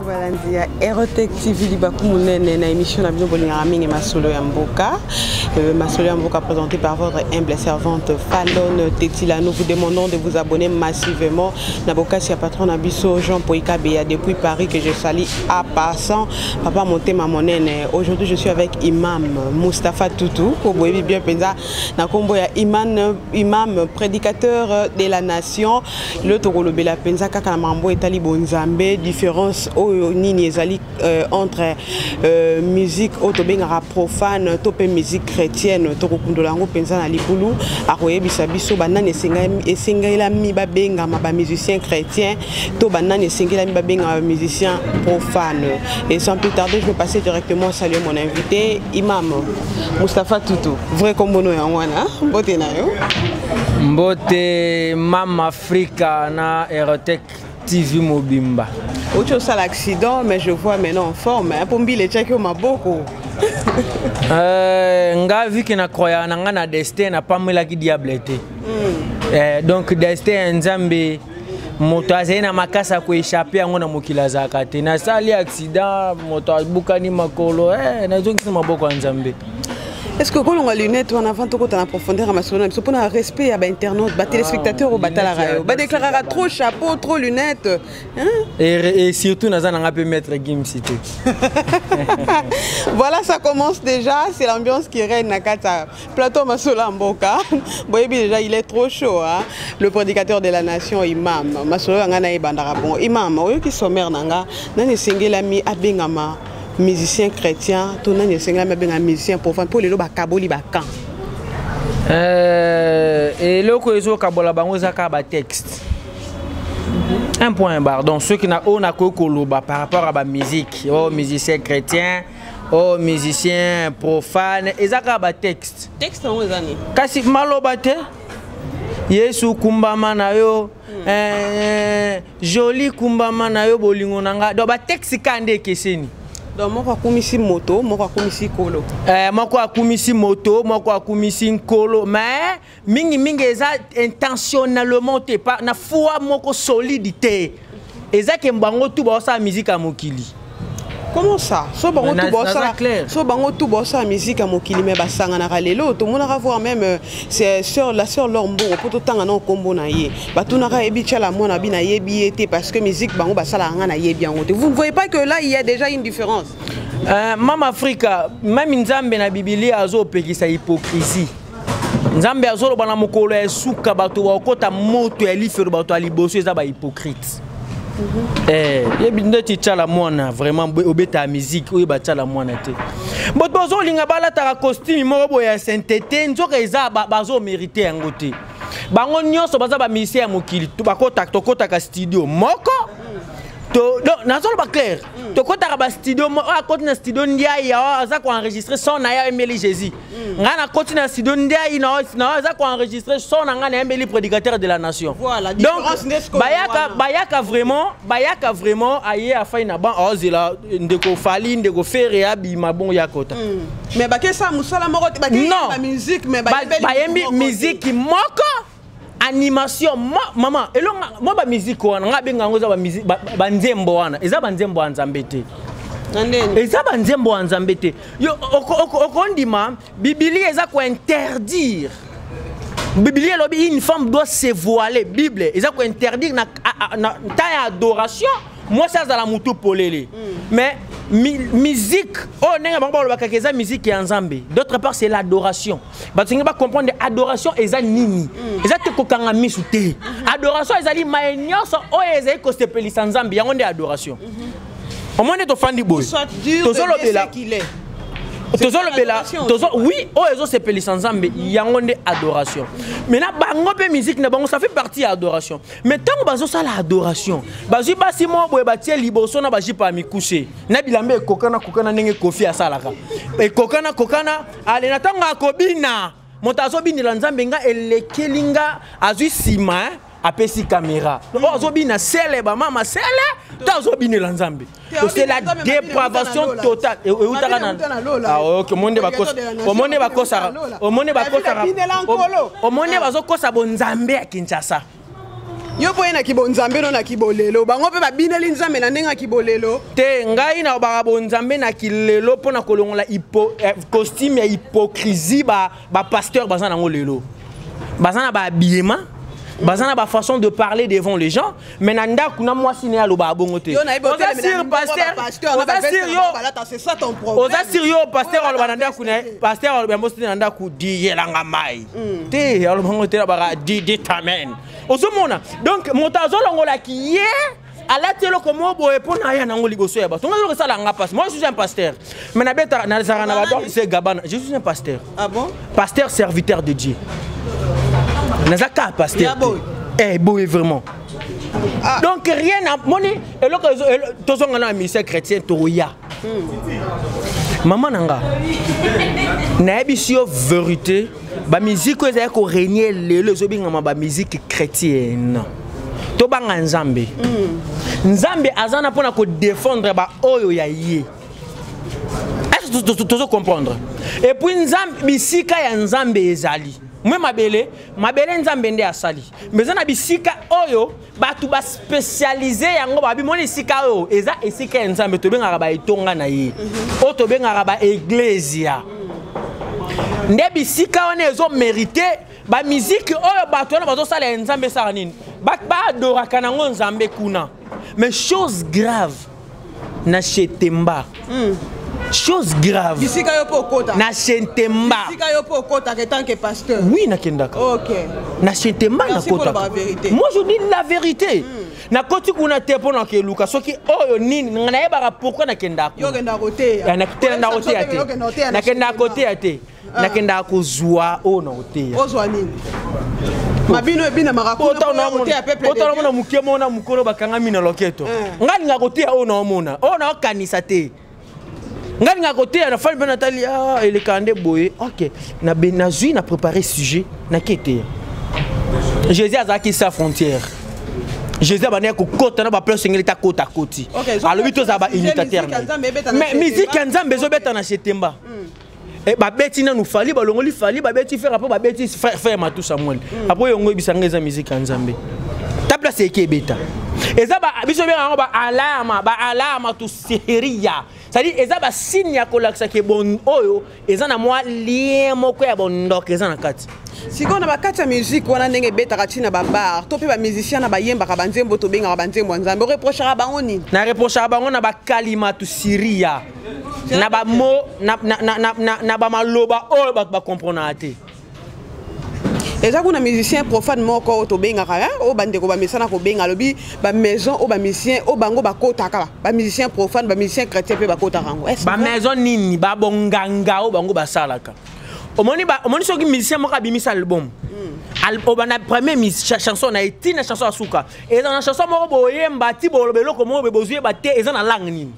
Balandi ya Erotec TV, libaku monene na émission na bino bolingaka mingi, Masolo ya Mboka. Masolo ya Mboka présenté par votre humble servante Falon Tetila. Nous vous demandons de vous abonner massivement na bokasi ya patron na biso Jean Poika Beya depuis Paris, que je salue à passant, papa motema monene. Aujourd'hui, je suis avec Imam Mustapha Toutou, boyebi bien penza na kombo ya imam, imam prédicateur de la nation. Le tokolobela penza kaka na mambo etali bonzambe, différence oyo nini ezali entre musique oyo tobengaka profane to mpe musique chrétienne. Tokokundola yango mpenza na libulu. Akoyebisa biso banani esengelami babengama bamusicien chrétien to banani esengelami babengama bamusicien profane. Et sans plus tarder, je vais passer directement saluer mon invité, Imam Mustapha Tutu, vrai kombo na yango wana. Mbote na yo. Mbote, Mama Afrika na Erotec TV mobimba. Oti osala accident, mais je vois maintenant en forme, hein, mpo mbila etiaki yo maboko. Nga vu que nacroyaka na nga na destin, napamelaki diable te. Donc destin ya Nzambe, moto azali na makasi ya koéchapper yango na mokili azalaka te. Nasali accident, moto abukani makolo, nazongisi maboko ya Nzambe. Est ce que kolonga lunette wana avant tokota na profondeur ya masolo na biso, mpona respect ya bainternaute, batéléspectateur oyo batalaka yo, badéclaraka trop chapeau, trop lunette, hein? Et surtout naza nanga mpe Maître Gims te. Voilà, ça commence déjà, c'est l'ambiance qui règne na kati ya plateau Masolo ya Mboka. Boyebi déjà, il est trop chaud, hein? Le prédicateur de la nation, imam. Masolo yanga na ebandaka bongo. Imam, oyoki sommaire na nga: nani esengelami abengama musicien chrétien to nani esengelami abengama musicien profane? Mpo lelo bakaboli bacamp. Eloko ezokabola bango eza kaka batexte, un point barre. Donc soki na oyo nakoki koloba par rapport à bamusique, oyo musicien chrétien, oyo musicien profane, eza kaka batexte. Texte yango eza nini? Kasi maloba te: Yesu kumbama na yo, joli kumbama na yo, bolingo na nga. Donc batexte kaka nde ekeseni. Donc moko akumisi moto, moko akumisi kolo. Moko akumisi moto, moko akumisi nkolo, mais mingimingi eza intentionnellement te, na foi moko solide te. Eza ke bango tu baosala musique ya mokili. Comment ça? So bango tu bosala, so bango tu bosala musique ya mokili, mais basanganaka. Lelo tomonaka, voir même c'est sœur, la sœur L'or Mbongo, mpo totanga na nkombo na ye, batunaka yebi Tiala Mwana bi nayebi ye te, parce que musique bango basalaka, nga nayebi yango te. Vous ne voyez pas que là, il y a déjà une différence? Mama Afrika, même Nzambe na Bibilia azopekisa hypocrisie. Nzambe azoloba na mokolo ya esuka, bato bakokota moto ya lifelo, bato ya liboso eza bahypocrite. Yebi ndeti Tiala Mwana vraiment obeta ya musique oyo batiala mwana te. Bato bazolinga balataka costume moko boye ya sainteté, nzoka eza bazomérite yango te. Bango nyonso baza bamusicien ya mokili. Tokotaka studio moko to, donc nazoloba clair, tokɔtaka bastudio. Oyo akɔti na studio Ndiaye, awa aza koenregistre son na ye, ayembeli Jésus. Ngai nakɔti na studio Ndiaye na aza koenregistre son na ngai, nayembeli prédicateur de la nation. Voilà, donc différence nde sikoyo bayaka wana. Bayaka vraiment aye afai na ban, aozela ndeko Fally, ndeko Ferre abima bongo ya kota. Mais bakesala mosala moko te. Non. Bakeyemba musique, mais bayembi musique moko, animation mama elonga mwa bamusique wana. Ngai abenga yango eza banzembo wana, eza banzembo ya Nzambe te. Na ndeni? Eza banzembo ya Nzambe te. Yo okondima Bibilia eza kointerdire? Bibilia elobi une femme doit se voiler. Bible eza kointerdire na temps ya adoration mwasi azala motu polele. Mais musique oyo, ndenge bango balobakaka eza musique ya Nzambe, d'autre part c'est l'adoration. Bato ndenge bacomprendre adoration eza nini, eza te kokanga misu te. Adoration ezali maye nyonso oyo ezali kosepelisa Nzambe, yango nde adoration. Omoi nde tofandi boye, Soit dur de tozolobela ce qu'il est. tozolobela tozo, oui, oyo ezosepelisa Nzambe, yango nde adoration. Maintenant bango mpe musique na bango, ça fait partie ya adoration, mais ntango bazosala adoration, bazwi basi moko boye, batie liboso na bajipa ya mikuse na bilamba ekokana kokana, ndenge Kofi asalaka, ekokana kokana. Ale na ntango akobina, moto azobinela Nzambe, nga elekeli nga, azwi nsima, hein, apesi caméra oyo azobina sele, bamama sele to azobinela Nzambe. Donc c'est la dépravation totale. Eutaka na, ah ok, monde bakosa, omone bakosaka, omone bakosaka, omone bazokosa bonzambe ya Kinshasa. Yo mpo ye na kibonzambe no na kibolelo, bango mpe babineli Nzambe na ndenge ya kibolelo. Te, ngai nalobaka bonzambe na kilelo mpo na kolongola costume ya hypocrisie. Bapasteur baza nango lelo, baza na bahabillement, baza na bafaçon de parler devant les gens, mais na ndako na mwasi ne alobaka bongo te. Yo nayebi Oza otelemela sûr, mingongo ya pasteur, bapasteur na oza baveste sûr na yo bango balata, c'est ça ton problème. Oza sûr yo pasteur Oyo aloba na balata ndako na ye, veste te. Pasteur aloba yango te na ndako, diyelanga mai te, alobango te, alobaka di amen. Ozomona, donc moto azolongolaki ye, alati eloko moko boye mpo na aya nango liboso ya bato. Nga eloko esalanga mpasi, moi je suis un pasteur, mais nabetaka, nazalaka na Ozala bato nani? Se gabana, je suis un pasteur. Ah bon? Pasteur serviteur de Dieu, naza kaka pasteur Ya boye. te. Eh, boye vraiment. Ah. Donc rien na moni eloko tozonga na ministère chrétien, toya mama na nga, nayebisi yo vérité, bamiziki oyo ezali korégner lelo ezobengama bamiziki chrétienne. Tobanga Nzambe. Nzambe aza na mpona kodéfendre baoyo ya ye. Est-ce que tozo comprendre? Et puis Nzambe, bisika ya Nzambe ezali mwe mabele, mabele Nzambe nde asali, mais eza na bisika oyo bato baspécialiser yango, babi moni esika oyo eza esika ya Nzambe, tobengaka baetonga na ye, oyo tobengaka baeglesia. Nde bisika wana ezomérite bamiziki oyo bato wana bazosala ya Nzambe, esala nini? Baadoraka nango Nzambe kuna. Mais chose grave, na Chetemba, chose grave. Bisika yo mpo okota? Na Chetemba. Bisika yo mpo okotaka en tant que pasteur? Oui, nakendaka. Na Chetemba. Merci pour Nakotaka. la vérité. Moi je dis la vérité, nakoti kuna te mpo nakeluka soki oyo nini, nga nayebaka pourquoi nakendaka Yo kuna. okendaka koteya? Nakendaka koteya te, nakendaka koteya te, nakendaka kozwa oyo na koteya. Ozwa nini? Mabino ebinamaka kuna mpo ya koteya peuple de Otala, mona Dieu. moke, mona mokolo bakangami na loketo. Nga lingaka koteya oyo naomona, oyo naokanisa te. Nga lingaka koteya, nafali mpe natali, ah, elekaka nde boye. Ok, nazwi na préparé sujet, nake eteya. Jésus azalaki sans frontière. Jésus abandaki kokota na baplace engeli ta kota koti. Alobi tozala baimitateur. Musique ya Nzambe ebeta na Mais musique ya Chetemba. Nzambe ezobeta na Chetemba. Babeti nanu Fally, balongoli Fally, babeti Ferre, après babeti frère Matu Samuel. Après yongo ebisanga eza musique ya Nzambe. Ta place eke ebeta eza biso benga yango baalama, baalama tu seria, c'est-à-dire eza basigne ya kolakisaka bon oyo eza na mwa lien moko ya bondoka eza na kati. Sikoyo na bakati ya musique wana, ndenge ebetaka ntina babar to mpe bamusicien na bayembaka banzembo tobengaka banzembo ya Nzambe, oreprochaka bango nini? Na reprochaka bango na bakalimatu siria, na bamo na bamaloba oyo bato bakomprenaka te. Eza kuna musicien profane moko oyo tobengaka, hein, oyo bandeko bamesana kobenga, alobi bamaison oyo bamusicien oyo bango bakotaka, bamusicien profane, bamusicien chrétien mpe bakotaka yango. Est-ce vrai? Bamaison nini, babonganga oyo bango basalaka. Omoni omoni soki musicien moko abimisa album, obanda premier chanson na ye ntina chanson ya suka, eza na chanson moko boyemba ti boloba eloko moko boye, bozoyeba te eza na langue nini.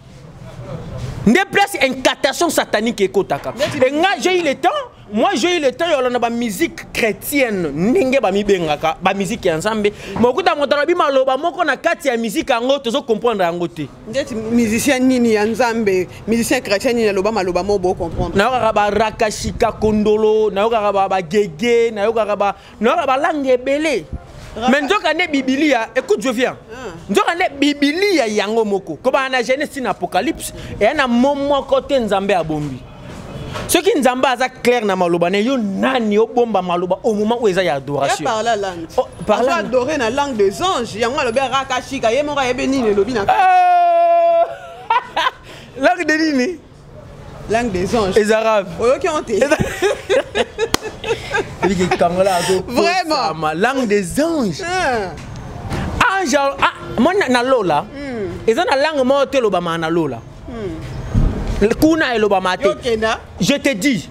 Nde place incantation satanique ekotaka. Neti E nga j'ai eu le temps, moi j'ai eu le temps ya olanda bamusique chrétienne ndenge bamibengaka bamusique ya Nzambe, mokuta moto alobi maloba moko na kati ya musique yango, tozocomprendre yango te. Ndeti musicien nini ya Nzambe, musicien chrétien nini aloba maloba mo bocomprendre? Nayokaka barakashika kondolo, nayokaka bagege, nayokaka balangue ebele. Mais nzoka nde Bibilia, écoute, je viens, nzoka nde Bibilia yango moko, kobana na Genèse na Apocalypse, eya na mo moko te Nzambe abombi. Soki Nzambe aza clair na maloba na yo, nani obomba maloba au moment où eza ya Ya adoration? Par la langue. Oh, par langue. Adoré na langue des anges, yango alobi arakashika, ye moko ayebi nini elobi na Langue de nini? Langue des anges. Eza arabe. Oyoki yango te? Ebiki kangola. Vraiment. Langue des anges. Ah. Ange, ah, moi na lola eza na langue moko te elobamaka na lola kuna, elobamaka te. Yokenda. Je te dis,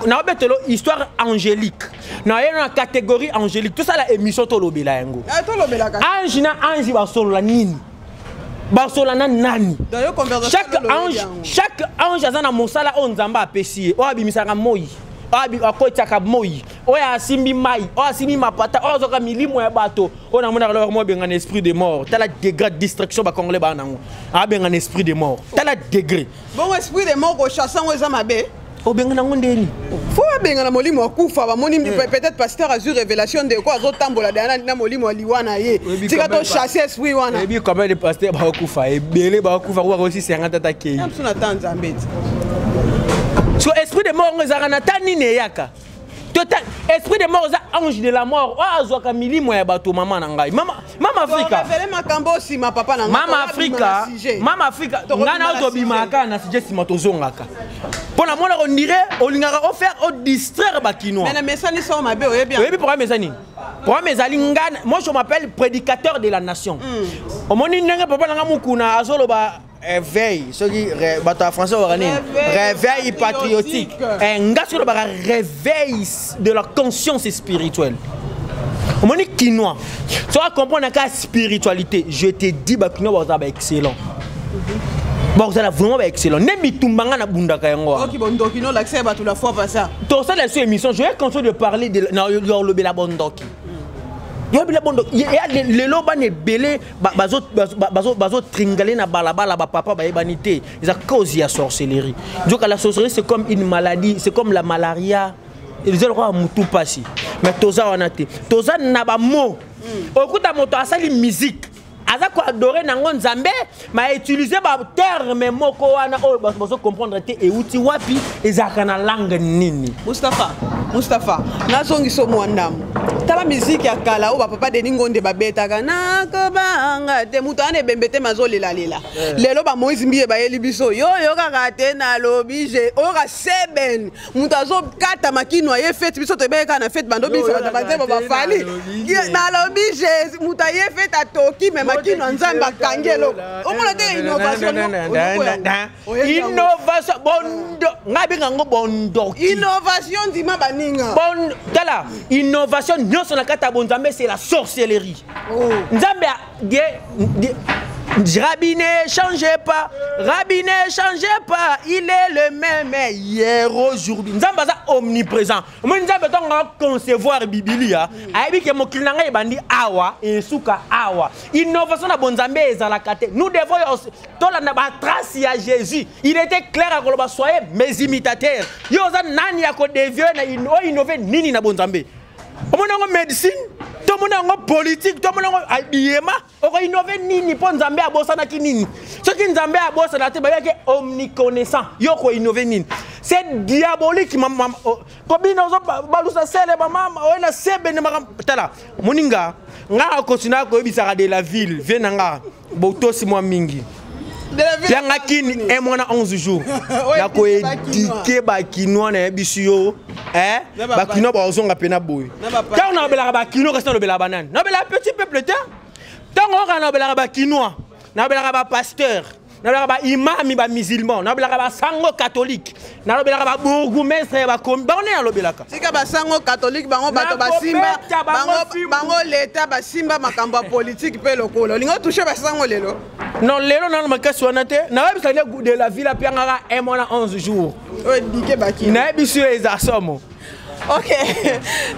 naobetelo histoire angélique, naye na catégorie angélique, tosala émission, tolobela yango. Ah, tolobelaka. Ange na ange basolola nini? Basolola na nani? Dans yo conversation. Chaque ange, chaque ange aza na mosala oyo Nzambe apesi ye, oyo abimisaka moi, oyo akotiaka moi, oyo asimbi mai, oyo asimbi mapata, oyo azwaka milimo ya bato. Oyo namonaka loko mo abengana esprit de mort. Tala degré de distraction bacongolais baa nango, abengana esprit de mort, tala degré. Bongo esprit de mort kochasse yango eza mabe? Obengana yango ndeni? Fo abengana molimo akufa. Bamoni peut-être pasteur azwi révélation, ndeko azotambola daya na molimo ya liwa na ye. Tika tochasse esprit wana. Oyebi combien de pasteur bakokufa? Ebele bakokufa, kuka kosi 50 ata kei. Biso na ta Nzambe ti. So esprit de mort ngo ezalaka na ta nini? Eyaka total. Esprit de mort eza ange de la mort oyo azwaka milimo ya bato. Mama na ngai, mama, mama Afrika. Révélé makambo nsima, papa na ngai. Mama Afrika, mama Afrika, ngai na tobimaka na sujet, nsima tozongaka mpo na mona. On dirait olingaka ofaire odistraire Bakinois. Mais na mesani so mabe, oyebi. Oyebi programme eza nini? Programme ezali ngai, moi je m'appelle prédicateur de la nation. Omoni ndenge papa na nga Mokuna azoloba éveil, soki bato ya français olobaka nini? Réveil patriotique. Nga soki olobaka réveil de la conscience spirituelle, omoni Kinois soki acomprendre kaka spiritualité, je te dis, Bakinois bazala baexcellent, bakozala vraiment baexcellent. Nde bitumba nga nabundaka yango wana. Oki bondoki no olakisa bato la fois pasa. Tosala so émission, je vais continuer de parler de na olobela bondoki, yobela bondoki. Lelo bana ebele bazotringale na balabala, bapapa bayebani te, eza cause ya sorcellerie. Nzoka la sorcellerie, c'est comme une maladie, c'est comme la malaria, eza lokola mutu mpasi. Mais toza wana te, toza na bamo. Okuta moto asali musique, aza koadorer nango Nzambe, ma utiliser baterme moko wana oyo bato bazocomprendre te euti wapi, ezalaka na langue nini. Mustapha, Mustapha, nazongisa mwa ndambo. Tala miziki ya kala oyo bapapa Denis Ngonde babetaka, nakobanga te, moto wana ebembe te, mazolelalela. Lelo bamoïse Mbiye bayeli biso yo oyokaka te, nalobi je oyoka seben, moto azokata makino aye fete. Biso toyebaki kaka na fete bando bisa bato banzembo bafali, nalobi je moto aye fete, atoki me makino ya Nzambe akangi eloko. Omona te innovation? Innovation bondo, ngai abenga yango bondoki. Innovation, ndima baninga. Bon, tala, innovation nyonso na kati ya bonzambe, c'est la sorcellerie. Nzambe Rabbi ne changeait pas, Rabbi ne changeait pas, il est le même hier, aujourd'hui. Nzambe aza omniprésent. Moi Nzambe ntango concevoir Bibilia, ayebi ke mokili na ngai ebandi awa, esuka awa. Innovation na bonzambe ezalaka te. Nous devons tolanda batrace ya Jésus. Il était clair akoloba: soyez mes imitateurs. Yo oza nani ya kodévier na oinnove nini na bonzambe? Omoni yango médecine, tomoni yango politique, tomoni yango habillement, okoinnove nini? Mpo Nzambe abosanaki nini? Soki Nzambe abosana te, bayaki omniconnaissant, yo okoinnove nini? C'est diabolique. Kobina ozobalusa sele, bamama oyo na sebene makambo. Tala moninga, nga akontinue koyebisaka de la ville vie na nga botosi mwa mingi. Pianga kini un mois na 11 jours, nakoéduquer Bakinois. Nayebisi yo, Bakinois bazonga mpena boye. Ntango nalobelaka Bakinois, kasi nalobelaka banani? Nalobelaka petit peuple te. Ntango oyoka nalobelaka Bakinois, nalobelaka bapasteur, nalobelaka baimami bamusulman, nalobelaka basango catholique, nalobelaka babourgmestre ya bakomi, bango nde nalobelaka. Tika basango catholique, bango bato basimba bango leta, basimba makambo ya politike mpe lokola olingi otouche basango lelo. Non, lelo nano makasi wana te. Nayebisa nde de la ville apiangaka un mois na 11 jours. Oyo dike baki. Nayebisi yo, eza somo. Ok,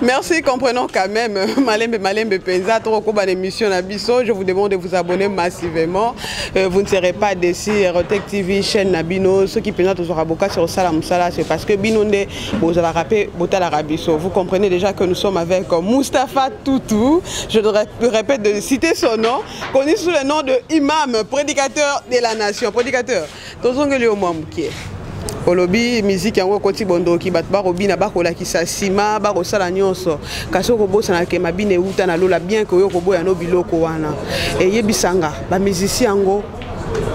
merci. Comprenons quand même. Malembe, Malembe Penza, trop l'émission na biso. Je vous demande de vous abonner massivement. Vous ne serez pas déçus. Erotech TV, chaîne na bino. Ceux qui pensent toujours à Boka sur Sala Moussala, c'est parce que bino nde, vous allez rappeler, Biso. Vous comprenez déjà que nous sommes avec Mustapha Toutou. Je répète de citer son nom, connu sous le nom de Imam, prédicateur de la nation. Prédicateur, tozongeli au Mwamouké. Olobi miziki yango ekoti bondoki, bato bakobina, bakolakisa nsima, bakosala nyonso, kasi okobosana ke mabina euta na lola. Bien ke oyo koboya no biloko wana, eyebisanga bamusicien yango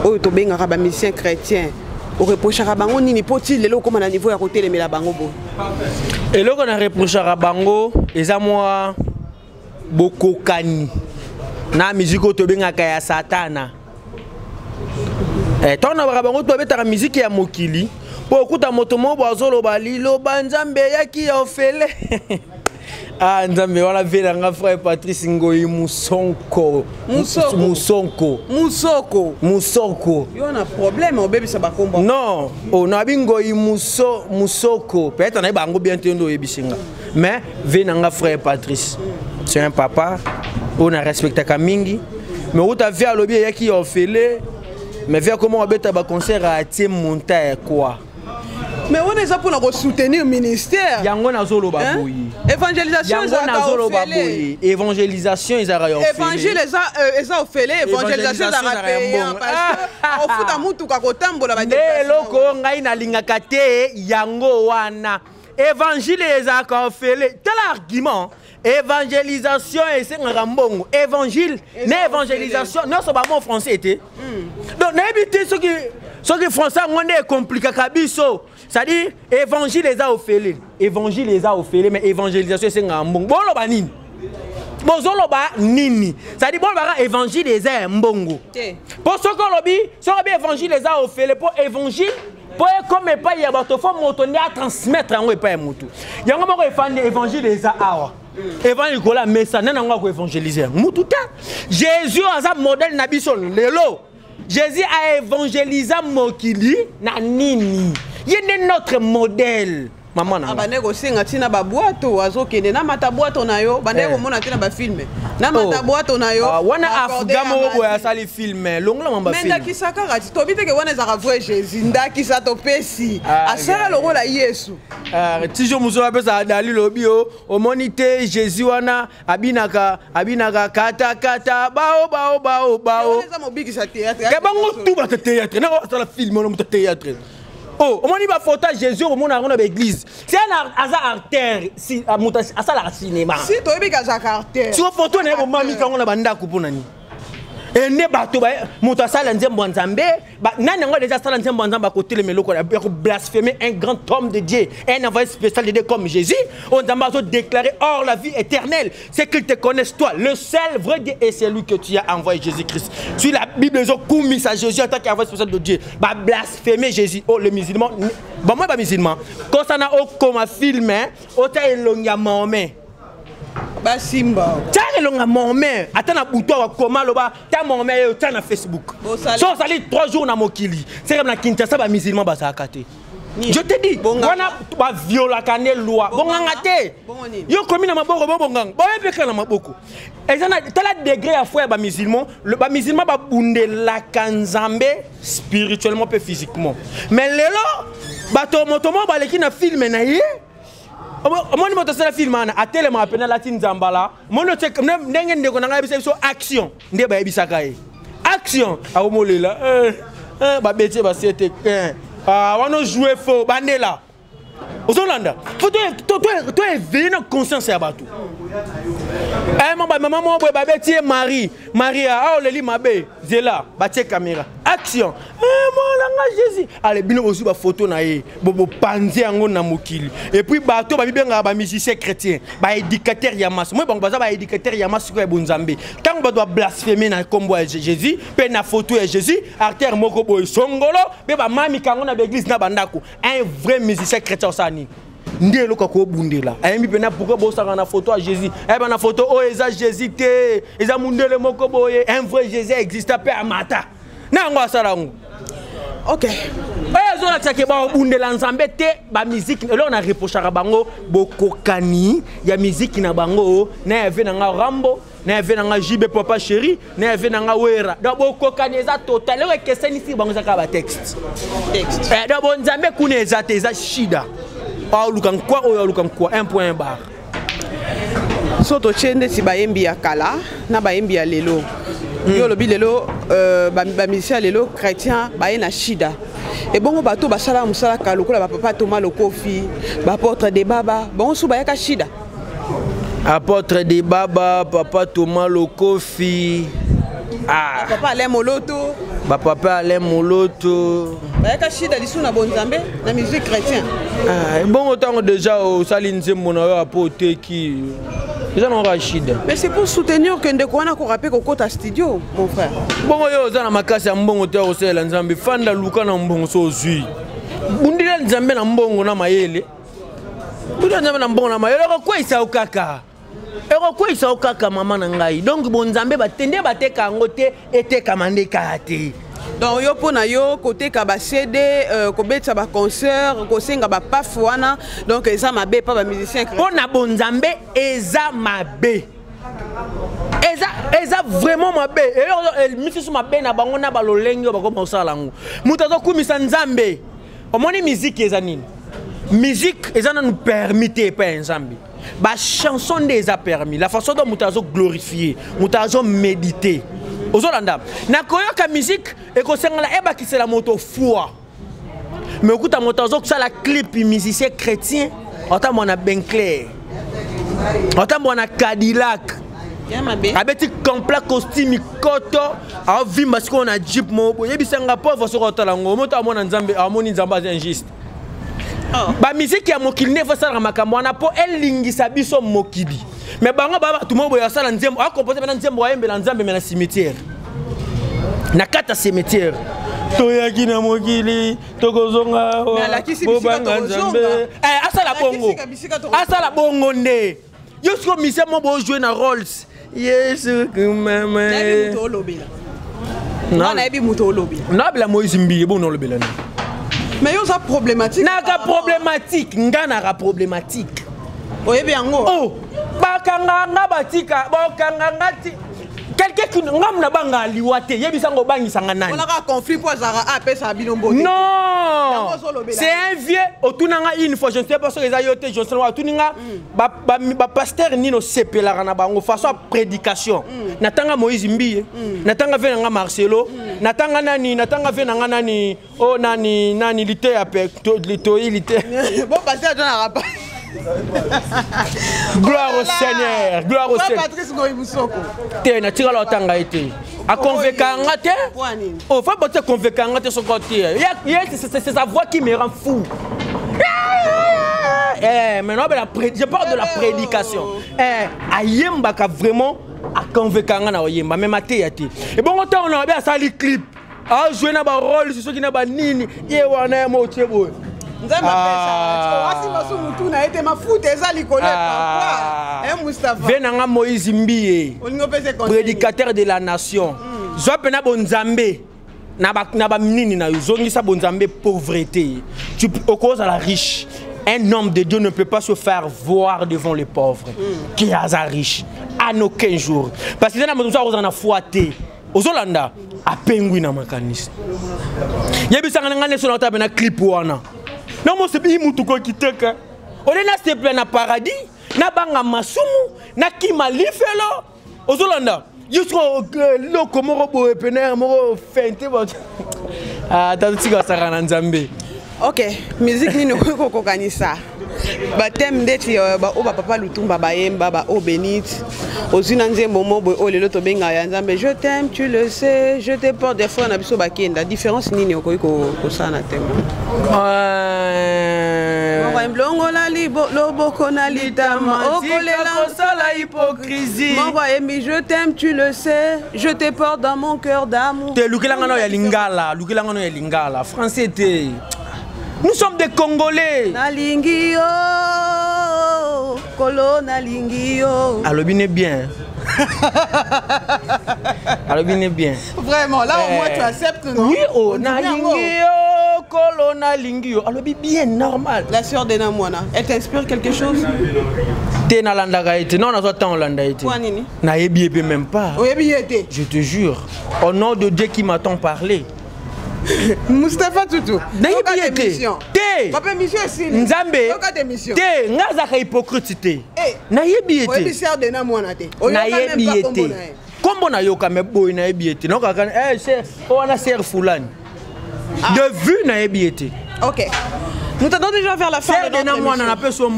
oyo tobengaka bamusicien chrétien, oreprochaka bango nini mpo ti lelo okóma na niveau ya kotelemela bango boye? Eloko na reprochaka bango eza mwa bokokani na miziki oyo tobengaka ya satana. Ntango nabaka bango to babetaka miziki ya mokili, mpo okuta moto moko bo azoloba liloba Nzambe eyaki ya ofele. Ah, Nzambe wana ve na nga frère Patrice Ngoi Musonko. Musonko. Musoko. Musoko. Yo na problème, obebisa bakombo. Non, oh, nabi Ngoi Muso, Musoko, peut-être nayeba yango bien te, nde oyebisi nga. Mais ve na nga frère Patrice, c'est un papa oyo na respectaka mingi. Mais okuta ve alobi eyaki ya ofele, mais ve akoma abeta baconcert, atie monta ya quoi. Mais wana eza mpona kosoutenir ministère. Yango nazoloba boye. Évangélisation. Yango nazoloba boye, évangélisation ezalaka ya évangile eza ofele, évangélisation ezalaka payant parce que ofuta mutuka, kotambola. Nde eloko ngai nalingaka te yango wana. Évangile ezalaka ofele, tala argument. Évangélisation esengaka mbongo. Évangile na évangélisation nyonso bamo français te. Donc nayebi te soki français yango nde ecompliquaka biso. C'est-à-dire évangile eza ofele, évangile eza ofele, mais évangélisation esengaka mbongo. Boloba nini? Bozoloba nini? C'est-à-dire bolobaka évangile eza ya mbongo, mpo soki olobi évangile eza ofele, mpo évangile mpo ekoma epai ya bato, faut moto nde atransmettre yango epai ya motu. Yango moko efandi, évangile eza awa, évangile likolo ya mesa, nani yango akoévangéliser yango? Mutu te. Jésus aza modèle na biso lelo. Jésus aévangélisa mokili na nini? Ye nde notre modèle, mama na. Abandaki kosenga ntina babwato, azokende namata bwato na yo, bandaki komona ntina bafilm, namata bwato na yo. Wana afuga moko boye asali film, longola mamba. Me ndakisa kaka ti tobi teke wana ezalaka vrai Jésus. Ndakisa topesi, asala lokola Yesu. Tijo mosusu apesaka dalilo, obi o omoni te Jésus wana abinaka, abinaka katakata, bao bao bao bao. Eza mobikisa théâtre. Ke bango tu bato théâtre nanga asala film wana, moto théâtre. Oh, omoni bafoto ya Jésus, omona yango na baéglise. Si aza acteur, si moto asalaka cinéma. Si toyebi kazalaka acteur. Siko foto na ye bomamika yango na bandako mpo na nini? Ende bato, moto asala nzembo ya Nzambe, nani yango déjà asala nzembo ya Nzambe akotelema eloko ya koblasphémer un grand homme de Dieu, un envoyé spécial de Dieu comme Jésus, oyo Nzambe azodéclarer: or la vie éternelle, c'est qu'ils te connaissent, toi le seul vrai Dieu, et c'est lui que tu as envoyé, Jésus-Christ. Sur la Bible ezokumisa Jésus en tant qu'envoyé spécial de Dieu, bablasphémer Jésus. Oh, le musulman, bamoi bamusulman kosana okoma film ota elongi ya Mahomet. Basimba. Tia elonga Mahomet ata na butu awa, koma, loba ta Mahomet ye, otia na Facebook. So osali 3 jours na mokili, c'est na Kinshasa bamusulman bazalaka te. Je te dis, wana baviolaka nde loi. Bonganga te, yo komi na maboko, bobonganga boyebeka na maboko. Eza na tala degré ya foi ya bamusulman. Bamusulman babundelaka Nzambe spirituellement mpe physiquement. Mais lelo bato, moto moko baleki na film na ye, omoni moto asala film wana, atelemaka pene, alati nzambala, moni ndenge ndeko na ngai ayebisa biso action, nde bayebisaka ye action, akomolela babeti basete wana, ojoue faux, bandela ozolanda. Faut to éveiller na conscience ya bato. Mama moko boye babeti ye, Marie, Maria awa oleli mabe, zela batie caméra, action, molanga Jésus. Ale bino bozwi bafoto na ye, bopanzi yango na mokili. Et puis bato babibengaka bamusicien chrétien, baéducateur ya masse, moi bango baza baéducateur ya masse sikoyo ya bonzambe. Ntango bato bablasphème na nkombo ya Jésus mpe na foto ya Jésus, artère moko boye songolo mpe bamamika yango na baéglise na bandako, un vrai musicien chrétien osala nini? Nde eloko akobundela, ayembi mpena pourquoi bosaka na foto ya Jésus, ayeba na foto oyo eza Jésus te, eza mundele moko boye. Un vrai Jésus existe mpe amata na yango, asala yango. Oyo ezolakisaka babundela Nzambe te. Bamiziki eloko na reprochaka bango, bokokani ya miziki na bango na ya ve na nga Rambo, na ya ve na nga JB Papa Chéri, na ya ve na nga Wera. Donc bokokani eza total. Eloko ekesenisi bango eza kaka batexte. Donc bonzambe kuna eza te, eza shida. Aoluka nkwa oyo, aoluka nkwa, un point barre. So totie ndeti bayembi ya kala na bayembi ya lelo. Yo olobi lelo bamusicien ya lelo chrétien baye na shida. Ebongo bato basala mosala kala lokola bapapa Toma Lokofi, baapôtre de baba, bango so bayaka shida? Apôtre de baba, papa Thomas Lokofi, ah. Papa Alain Moloto. Bapapa Alain Moloto. Bayaka shida lisu na bonzambe na musique chrétien? Ah, ebongo ntango déjà osali nzembo na yo apo oteki, eza nango kaka shida. Mais c'est pour soutenir que ndeko wana akoka mpe kokota studio, mon frère. Bongo yo oza na makasi ya mbongo te ya kosalela Nzambe, fanda, luka na mbongo. So ozwi, bundela Nzambe na mbongo na mayele, bundela Nzambe na mbongo na mayele, okokweyisa yo kaka, ekokweyisa yo kaka, mama na ngai. Donc bonzambe batende bateka yango te, etekama nde kaka te. Donc yo, mpo na yo, koteka baCD, kobetisa baconcert, kosenga bapaf wana, donc eza mabe mpa bamusicien? Mpo na bonzambe eza mabe, eza vraiment mabe. Eloko misusu mabe na bango na balolenge oyo bakoma kosala yango, moto azokumisa Nzambe. Omoni miziki eza nini? Musique eza nanu permis te epai ya Nzambe. Bachanson nde eza permis, la façon dont moto azoglorifie, moto azomédite. Ozolanda, nakoyoka musique ekosengela ebakisela moto foi. Mais okuta moto azosala clip, musicien chrétien, ata mwana Benclair, ata mwana Cadillac, abeti complet costume koto, avimba sikoyo na jeep moko boye. Yebisanga, pauvre soki otala yango, moto amona Nzambe, amoni Nzambe aza injuste. Oh. Bamiziki ya mokili nde efosalaka makambo wana mpo elingisa biso mokili. Mais bango baa bato moko boye, asala nzembo, akompose mpena nzembo, ayembela Nzambe, mais na cimetière, na kati ya cimetière: toyaki na mokili, tokozonga, bobanga Nzambe. Asala bongo, asala bongo nde yo sikoyo mise mo bojouer na Rolls Yesu kumama. Nayebi moto olobela. Nabela Moïse Mbiye, bongo nalobela nini? Mais yo oza problématique. Naka problématique, nga naka problématique. Oyebi yango. Oh, bakanga nga, batika bakanga nga ti quelqu'un qui ngam na banga liwa te. Yebisango, obangisanga nani? Olaka conflit mpo azalaka apesaka bino mbote. Non, c'est un vieux otunanga une fois, je ne sais pas soki eza yo te, je ne sais pas. Otuninga bapasteur nini osepelaka na bango, façon ya prédication. Natanga Moïse Mbiye, natanga ve nanga Marcelo, natanga nani, natanga ve nanga nani o nani nani, liteya pe toyi lite. Bon, pasteur atonaka pa. Gloire au Seigneur, gloire au Seigneur. Patrice Ngoyi Musoko. Te, natikala otanga ye te, aconvaincre nga te. Oh, fa bote convaincre nga te soko te. Ye, c'est sa voix qui me rend fou. Eh, maintenant, je parle de la prédication. Eh, ayembaka vraiment, aconvaincre nga na oyemba, mais mateya te. Ebongo ntango na babe asali clip, ajoue na barole soki na banini, ye wana ye mo otie boye. Nzambe apesa asimba su mutu na ye te, mafuta eza likolo epakwa Mustapha. Ve nanga Moïse Mbiye, prédicateur de la nation, zwa mpena bonzambe na banini na yo, zongisa bonzambe pauvreté, okozala riche. Un homme de Dieu ne peut pas se faire voir devant les pauvres qui aza riche en aucun jour, parce que eza na moto mosusu akozala na foi te. Ozolanda, apengwi na makanisi. Yebisanga na ngai nyonso, na ota na clip wana na mosebi mutu kokiteka ole nasepela na paradis, nabanga masumu, nakima lifelo. Ozolanda, yo soko eloko moko boye penere moko fente, tata tika osaka na Nzambe. Ok, musique nini okoki kokokanisa bathème ndeti oyo bapapa Lutumba bayemba, baeau bénite, ozwi na nzembo mo boye oyo lelo tobengaka ya Nzambe, "Je t'aime, tu le sais, je te porte", des frères na biso bakenda? Différence nini okoki kosala na thème? Moko ayembi: "Longola loboko na litama, okolela." Kosala hypocrisie. Moko ayembi: "Je t'aime, tu le sais, je te porte dans mon cœur d'amour." Te, lukelanga nao ya lingala, lukelanga nao ya lingala, français te. Nous sommes des Congolais. Nalingi yo, kolo, nalingi yo. Alobi ne bien, alobi ne bien. Vraiment, là au moins tu acceptes, non? Oui, oh, nalingi yo, kolo, nalingi yo, alobi bien, normal. La sœur de Mwana, elle t'inspire quelque chose? Te, nalandaka ye te. Non, nazwa ntango olanda ye te. Nini? Nayebi ye mpe même pas. Oyebi ye te? Je te jure, au nom de Dieu qui m'entend parler. Mustapha Tutu. Nayebi ye te te. Papa, émission esili. Nzambe te, nga azalaka hypocrite te, nayebi ye te. Te, nayebi ye te. Kombo nayoka me boye, nayebi ye te. Nayokaka wana sœur fulani de vue, nayebi ye te. Ok. Nous tendons déjà vers la fin de notre émission.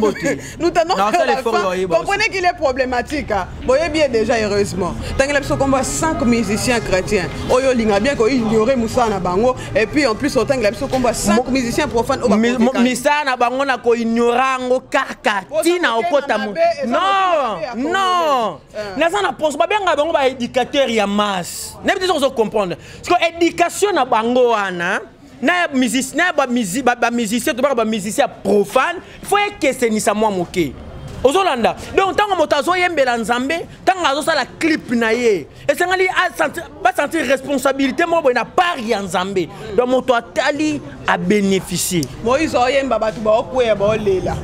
Nous tendons vers la fin. Comprenez qu'il est problématique. Hein. Voyez bien déjà, heureusement. Tant qu'il a 5 musiciens chrétiens. Oyo linga bien ko ignorer mosala na bango. Et puis en plus, autant qu'il a 5 musiciens profanes. Misala na bango na ko ignorer ngo kaka tina okota. Non, non. Naza na poste babenga bango ba éducateur ya masse. Nebi te comprendre. Parce que éducation na bango wana na musicien, na bamusicien, tobaka bamusicien profane, faut ekesenisa mwa moke. Ozolanda. Donc ntango moto azoyembela Nzambe, ntango azosala clip na ye, esengeli basentir responsabilité moko boye na part ya Nzambe. Donc moto atali abénéficie. Moïse oyemba, bato baokweya, baolela,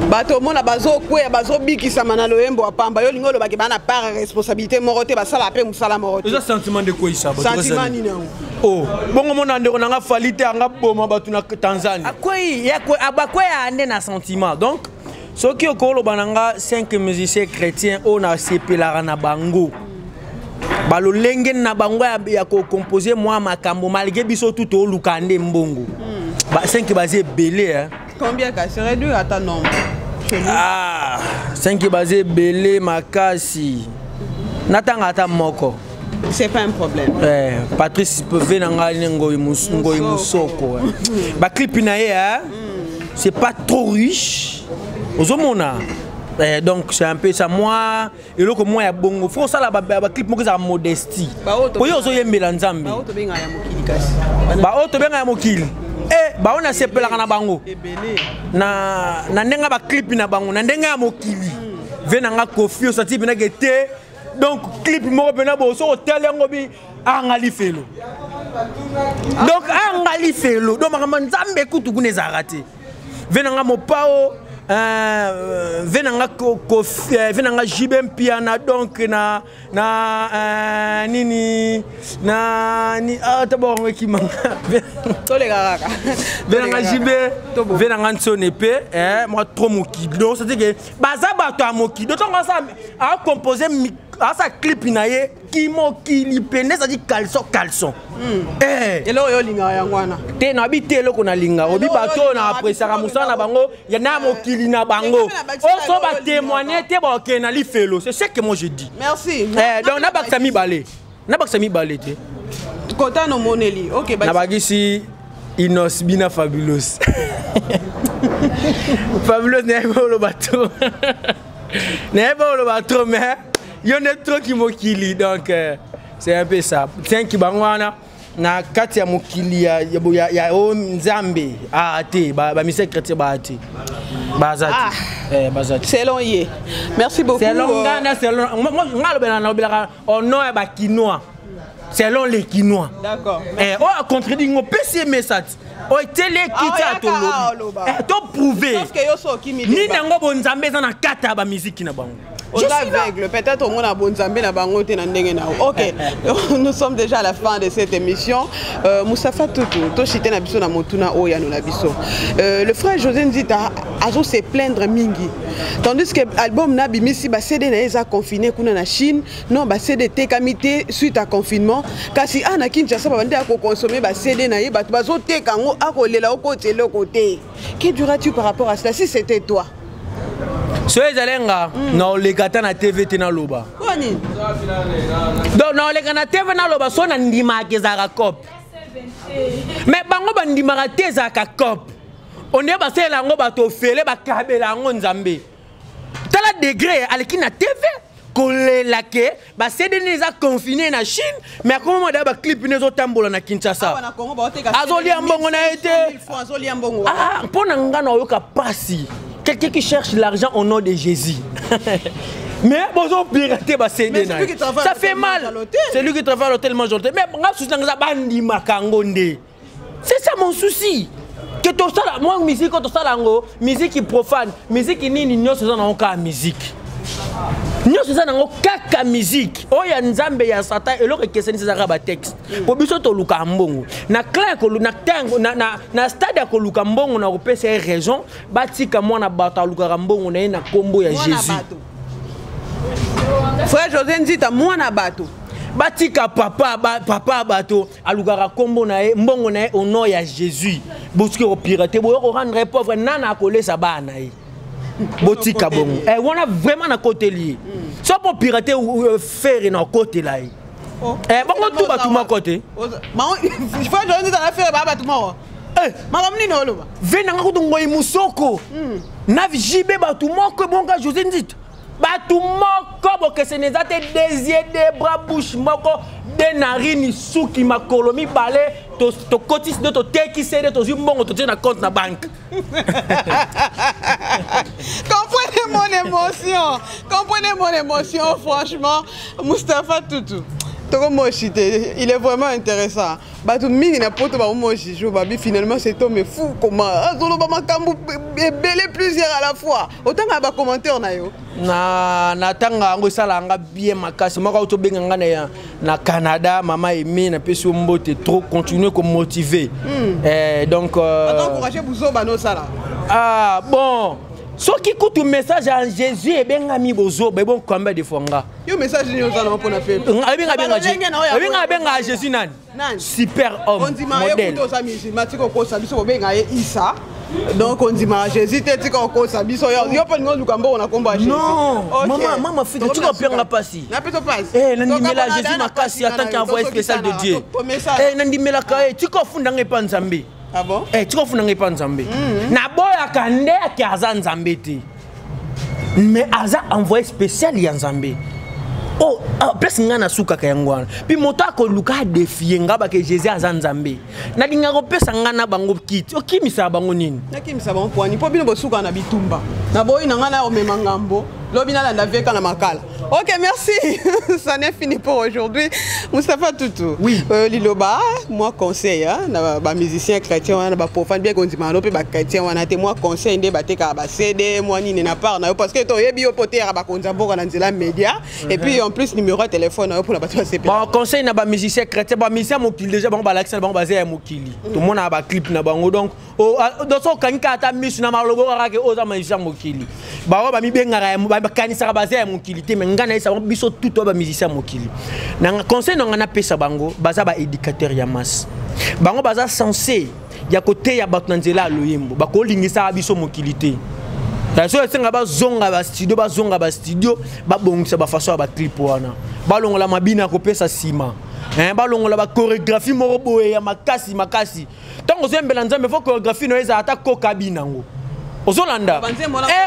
bato omona bazokweya, bazobikisama na loyembo ya pamba. Yo olingi olobaki baa na part ya responsabilité moko te, basala mpe mosala moko te. Eza sentiment de kweyisa bato. Sentiment nini yango? Oh, bongo mona ndeko nanga Fally te, anga boma bato na Tanzanie, akwei, bakweya nde na sentiment. Donc soki okoloba na nga 5 musiciens chrétiens oyo nasepelaka na bango, balolenge na bango ya kocompose mwa makambo, malgré biso tu toluka nde mbongo, ba 5 baza ebele, hein. Combien kasi? Réduire ata nombre. Ah, 5 baza ebele makasi, natanga ata moko. C'est pas un problème. Eh, Patrice ve na ngai ne Ngoi Ngoi Musoko, baclip na ye, hein? C'est pas trop riche, ozomona. Eh, donc c'est un peu ça. Moi, eloko mwa ya bongo, faut osala baclip moko ezala modestie, oyo ozoyembela Nzambe. Baoyo tobengaka ya mokili kasi? Baoyo tobengaka ya mokili, e baoyo nasepelaka na bango na ndenge ya baclip na bango, na ndenge ya mokili, ve na nga Kofi osati mpenake te. Donc clip moko mpena bo soki otali yango bi anga lifelo, donc anga lifelo. Donc makambo Nzambe kutu kuna ezalaka te. Ve na nga Mopao, ve na nga Kofi, ve na nga JB Mpiana. Donc na nini na ni, ah, tabawango ekimanga. Toleka kaka. Ve na nga JB, ve na nga Ntsone mpe mwa trop mokili. Donc c'est-à-dire que baza bato ya mokili. Donc ntango asa acompose, asa clip na ye kimokili pene, c'est-à-dire caleçon caleçon. Eloko oyo olingaka yango wana? Te, nayebi te eloko nalinga. Obi bato oyo na apresaka mosala na bango na mokili na bango, oyo so batémoigne te, bakokende na lifelo. C'est ce que moi je dis. Merci. Donc nabakisa mibale, nabakisa mibale te. Kota nomoneli, ok. Nabakisi Inos Bina Fabulous. Fabulous, nayebi oloba trop, nayebi oloba trop, mais yo nde trop kimokili. Donc c'est un peu ça, cinq bango wana na kati ya mokili ya oyo Nzambe. Ah te, bamusicien chrétien baa te, baza te, baza te. Selon ye. Merci beaucoup. Selon nga na selon nga alobela, nalobelaka au nom ya Bakinois, selon les Kinois. D'accord. Oyo acontredit ngo, pesi ye message oyo eteli ekiti ya tolobi, toprouve nini yango. Bonzambe eza na kati ya bamiziki na bango. Oza aveugle peut-être, omona bonzambe na bango te na ndenge na yo. Ok, nous sommes déjà à la fin de cette émission. Moustapha Tutu, toshite na biso na motuna oyo yano na biso. Le frère José Nzita azo se plaindre mingi, tandis que album na bimisi, baCD na ye eza confiné kuna na Chine. Non, baCD etekami te suite à confinement, kasi a na Kinshasa babandi ya kokonsome baCD na ye, bato bazoteka yango, akolela okoti eloko te. Que diras-tu par rapport à cela, si c'était toi? So ezali nga, naoleka ata na TV te, naloba. Nini? Donc naoleka na TV, naloba so nandimaka ezalaka coop, mais bango bandimaka te ezalaka coop. Ondie basalela yango bato ofele, bakabela yango Nzambe. Tala degré aleki na TV kolela ke baCD nini eza confiné na Chine, mais akoma mwa daya baclip nini ezotambola na Kinshasa, azolia mbongo na ye te. Mpo na nga na oyoka pasi, quelqu'un qui cherche l'argent au nom de Jésus, mais bozo pirater baCD na ye, ça fait mal. C'est lui qui travaille à l'hôtel, mange l'hôtel. Mais nga souci na nga eza bandimaka yango nde, c'est ça mon souci. Ke tosala mwa musique oyo, tosala yango musique profane, musique nini, nyonso eza nango kaka musique, nyonso eza nango kaka musique. Oyo ya Nzambe, ya Satan, eloko ekesenisi eza kaka batexte. Mpo biso toluka mbongo na clan na stade ya koluka mbongo na kopesa ye raison, batika mwana bato alukaka mbongo na ye na nkombo ya Jésus. Frère José Nzita, mwana bato. Batika papa papa bato alukaka nkombo na ye, mbongo na ye au nom ya Jésus. Bosuki kopirate, boyo korendre pauvre, nana akolesa bana na ye. Botika bongo. Wana vraiment nakoteli ye. So mpo pirate Ferre, na okotela ye. Bango tu bato moko te. Frère José Nzita na Ferre baa bato moko? Makambo nini oloba? Ve nanga kutu Ngoi Mosoko na JB bato moko, ebonga José Nzita bato moko, bokeseni eza te. Deux yeux, deux bras, bouche moko, deux narines, suki, makolo mibale. Tokotisi nde, totekisi nde, tozwi mbongo, totie na compte na banque. Comprenez. Comprenez mon émotion. Comprenez mon émotion, franchement. Mustapha Toutou. Tokomoshi te, il est vraiment intéressant. Bato mingi na poto bakomoshi jour babi finalement cet homme est fou comment azoloba makambo ebele plusieurs à la fois. Otanga ba commentaire na yo. Na natanga yango esalaka nga bien makasi. Moko auti obenga nga na Canada, mama Aimé, napesi yo mbote trop, continue komotiver. Donc encourager buzoba nosala. Ah bon, soki kutu message en Jésus ebengami bozoba, ebon combien de fois nga yo message nini oza na mpona peuple? Abenga Jésus nani? Nani? Super homme. Ondima ye. Modèle. Kutu oza musulman, tika okosa biso. Kobenga ye Isa, donc ondimaka Jésus te, tika okosa biso. Yo mpo lingo oluka mbongo na kombo ya Jésus. Non, mama, mama Fika, tika opianga pasi. Napeso pasi. Eh, nandimela Jésus makasi en tant qu'envoyé spécial de Dieu. Eh, nandimelaka ye, tika ofundanga epa Nzambe. Ah bon? Eh, tika ofundanga epa Nzambe. Naboyaka nde ake aza Nzambe te, mais aza envoyé spécial ya Nzambe. Oh, ah, place ngai nasukaka yango wana. Mpi moto akoluka adéfier nga bake Jésus aza Nzambe, nalingaka kopesa ngai na bango kiti okimisaka bango nini. Nakimisa bango poani mpo bino bosuka na bitumba. Naboyi na ngai na omema ngambo, lobi nalanda veka na makala. Ok, merci, ça n'est fini pour aujourd'hui. Mustapha Toutou. Oui. Liloba moi conseil, hein, na bamusicien chrétien wana, baprofane, bien kondima no mpe bachrétien wana te, moi conseil nde batekaka baCD, mwa nini na part na yo, parce que toyebi yo po teyaka bakonzi ya mboka na nzela média, et puis en plus numéro ya téléphone na yo mpona bato basepela. Bon, conseil na bamusicien chrétien, bamusicien mokili déjà, bango balakisa na bango baza ya mokili, tomonaka baclip na bango. Donc donc so okangi kaka ata misu na malobo kaka ke oza musicien mokili, bango bamibengaka, bakanisaka baza ya mokili te. Mais ngai nayesa bango, biso tout oyo bamusicien mokili, na conseil na ngai napesa bango, baza baéducateur ya masse. Bango baza censé ya koteya bato na nzela ya loyembo. Bakolingisaka biso mokili te. So esenga bazonga bastudio, bazonga bastudio, babongisa bafaçon ya baclip wana, balongola mabina ya kopesa nsima, balongola bachorégraphie moko boye ya makasi makasi. Ntango ozoyembela Nzambe, faut chorégraphie na yo ezala ata koka bina yango ozolanda.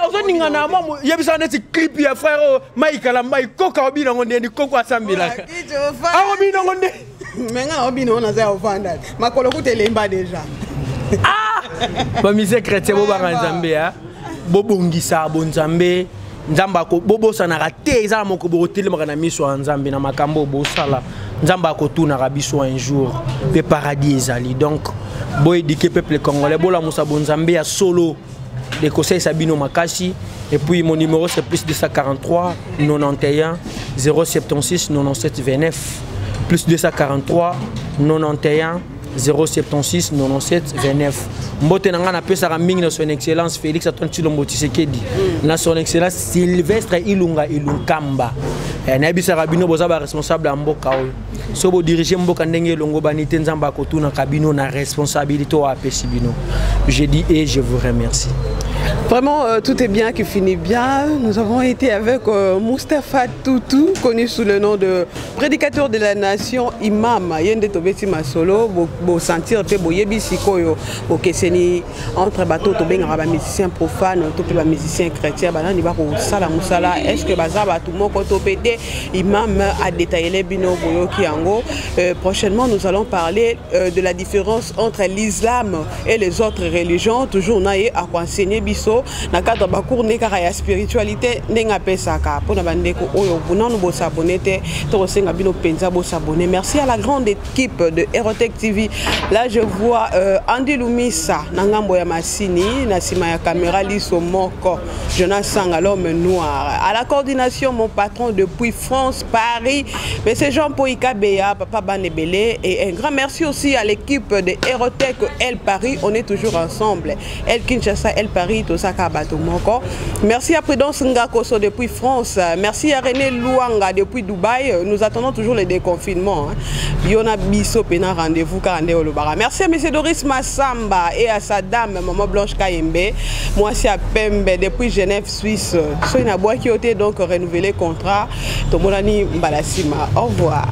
Ozoningana mwa yebisaka neti clip ya frère oyo Maikala Mai, koka obina yango ndeni, koko asambelaka akobina yango nde. Me nga na obina oyo naza ya ovanda, makolo kuta elemba déjà. Bamusicien chrétien, bobanga Nzambe, bobongisa bonzambe. Nzambe bobosanaka te, eza na moko bokotelemaka na miso ya Nzambe na makambo oyo bosala. Nzambe akotunaka biso un jour, mpe paradis ezali. Donc boéduquer peuple congolais, bolamusa bonzambe ya solo, ekosalisa bino makasi. Et puis mon numéro, c'est plus 243 91 076 97 29, plus 243 91 076 97 29. Mbote na ngai napesaka mingi na Son Excellence Félix Antoine Tshilombo Tshisekedi, na Son Excellence Sylvestre Ilunga Ilunkamba. Nayebisaka bino, boza baresponsable ya mboka oyo. So bodirige mboka ndenge elongo bani te, Nzambe akotunaka bino na responsabilité oyo apesi bino. Je dis et je vous remercie. Vraiment, tout est bien qui finit bien. Nous avons été avec Mustapha Toutou, connu sous le nom de prédicateur de la nation, imam. Ye nde tobeti masolo, bo, bo sentir pe bo yebi sikoyo, bokeseni entre bato tobengaka ba musicien profane to pe ba musicien chrétien, banani ba kosala mosala, est-ce que baza bato moko to pe te? Imam a détaillé bino, boyoki yango. Prochainement, nous allons parler de la différence entre l'islam et les autres religions. Toujours na ye akoenseigner biso na cadre bacours nde kaka ya spiritualité ndenge apesaka. Mpona bandeko oyo nanu bos'abonner te, tokosenga bino mpenza bos'abonner. Merci à la grande équipe de Erotec TV. Là, je vois Andy Lumisa na ngambo ya masini, na nsima ya caméra liso moko Jonas Sanga, l'homme noir. À la coordination, mon patron depuis France, Paris, mais c'est Jean Poika Beya, papa Banebele. Et un grand merci aussi à l'équipe de Erotec El Paris. On est toujours ensemble, El Kinshasa, El Paris, tosaka bato moko. Merci à Prudence Ngakoso depuis France. Merci à René Luanga depuis Dubaï. Nous attendons toujours le déconfinement, hein. Yona biso pena rendez-vous karande olobara. Merci à M. Doris Massamba et à sa dame, Maman Blanche Kayembe. Moi, c'est à Pembe depuis Genève, Suisse. Soki nabwaki yo te, donc renouveler contrat. Tomonani mbala sima. Au revoir.